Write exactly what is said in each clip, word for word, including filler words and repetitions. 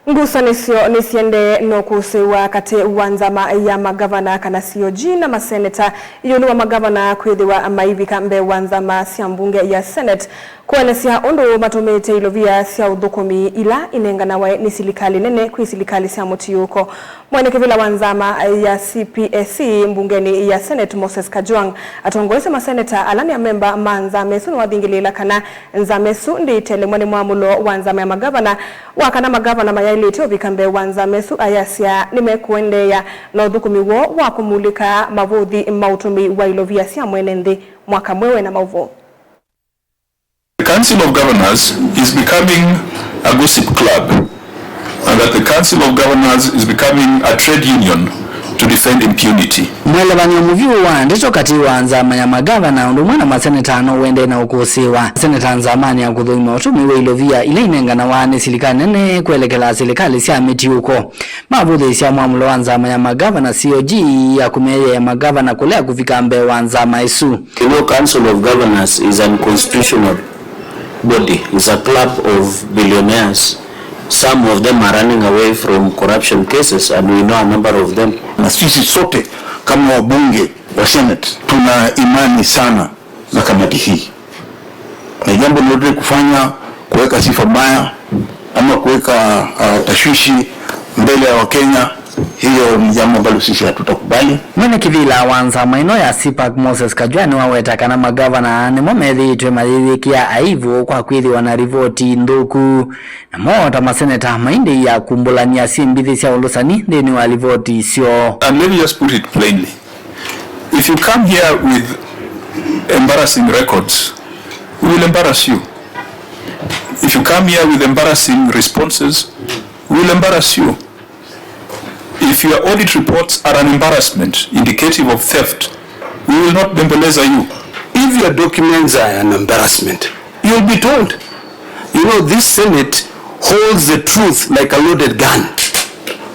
Ngusanĩsyo nĩsiendee na ũkũsĩĩwa katĩ wa nzama ya magavana kana C O G na maseneta ĩũlũ wa magavana kwĩthĩwa maivika mbee wa nzama sya mbunge ya Senate kũelesya ũndũ matũmĩĩte ilovia sya ũthũkũmi ila inenganawa nĩ silikalĩ nene kwĩ silikalĩ sya mũtiũko. Mwene kĩvĩla wa nzama ya C P A C mbungenĩ ya Senate, Moses Kajwang', atongoesye maseneta ala nĩ amemba ma nzama ĩsu nĩwathingĩlĩĩla kana nzama ĩsu ndĩtelemwa nĩ mwamũlo wa nzama ya magavana wa kana magavana mayaĩlĩte ũvika mbee wa nzama ĩsu, ayasya nĩmekũendeea na ũthũkũmi woo wa kũmulĩka mavũthi ma ũtũmĩi wa ilovia sya mwene nthĩ. Mwaka mweũ na maũvoo. The Council of Governors is becoming a gossip club, and that the Council of Governors is becoming a trade union to defend impunity. Mwelevany'o mũvyũ wa ndeto katĩ wa nzama ya magavana ũndũ ũmwe na maseneta no ũendee na ũkũsĩĩwa. Seneta nzamanĩ ya kũthũima ũtũmĩi wa ilovia ila inenganawa nĩ silikalĩ nene kwelekela silikalĩ sya mĩtiũko. Mavũthĩĩsya mwamũlo wa nzama ya magavana C O G ya kũmeyeea magavana kũlea kũvika mbee wa nzama ĩsu. You know, Council of Governors is unconstitutional body, is a club of billionaires. Some of them are running away from corruption cases and we know a number of them. Na sisi sote kama wabunge wa Senate tuna imani sana na kamati hii. Na jambo lolote kufanya kuweka sifa mbaya ama kuweka, ah, tashwishi mbele ya Wakenya, hiyo ni jambo ambalo sisi hatutakubali. Mwene kĩvĩla wa nzama ĩno ya CPAC, Moses Kajwang', nĩwaweta kana magavana nĩmo methĩĩtwe mayĩyĩkĩa aivu kwa kwĩthĩwa na livoti nthũku, namo ta maseneta maindĩĩa kumbũlany'a syĩmbithĩ sya ũlũsani nthĩnĩ wa livoti isyo. And let me just put it plainly. If you come here with embarrassing records, we will embarrass you. If you come here with embarrassing responses, we will embarrass you. If your audit reports are an embarrassment indicative of theft, we will not bembeleza you. If your documents are an embarrassment, you'll be told. You know, this Senate holds the truth like a loaded gun,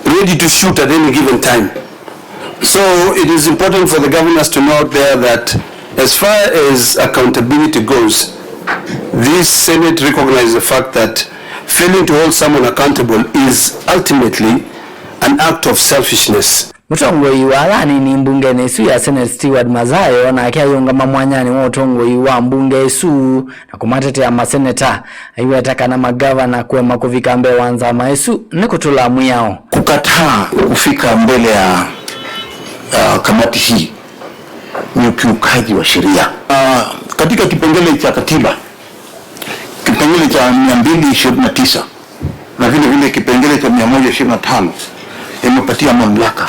ready to shoot at any given time. So it is important for the governors to know out there that as far as accountability goes, this Senate recognizes the fact that failing to hold someone accountable is ultimately an act of selfishness. Mũtongoi wa ala anini mbungenĩ ĩsu ya Senate, Steward Mazayo, nake ayĩũngama mwanyanĩ wa ũtongoi wa mbunge ĩsu na kũmatetea maseneta. Aiweta kana magavana kũema kũvika mbee wa nzama ĩsu nĩ kũtũla mwĩao. Kukataa kufika mbele ya, uh, kamati hii ni ukiukaji wa sheria. Uh, katika kipengele cha katiba, kipengele cha mia mbili ishirini na tisa na vile vile kipengele cha mia moja ishirini na tano imepatia mamlaka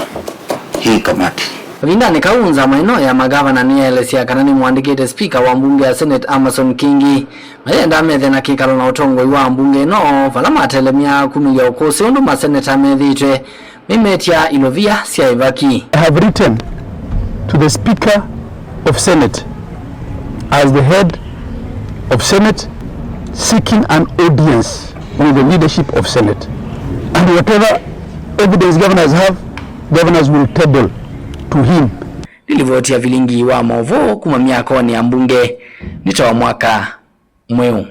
hii kamati. Kavindanĩ kau, nzama ĩno ya magavana nĩyaelesya kana nĩmũandĩkĩte spika wa mbunge ya Senate, Amason Kingi, mayenda methe na kĩkalo na ũtongoi wa mbunge ĩno, vala matelemya kumĩlya ũkũsĩ ũndũ maseneta methĩĩtwe mĩmetya ilovia sya ĩvaki. I have written to the Speaker of Senate as the head of Senate seeking an audience with the leadership of Senate, and whatever evidence governors have, governors will table to him. Nĩ livoti ya vilingi wa maũvoo kuma myakonĩ ya mbunge nĩ ta wa mwaka mweũ.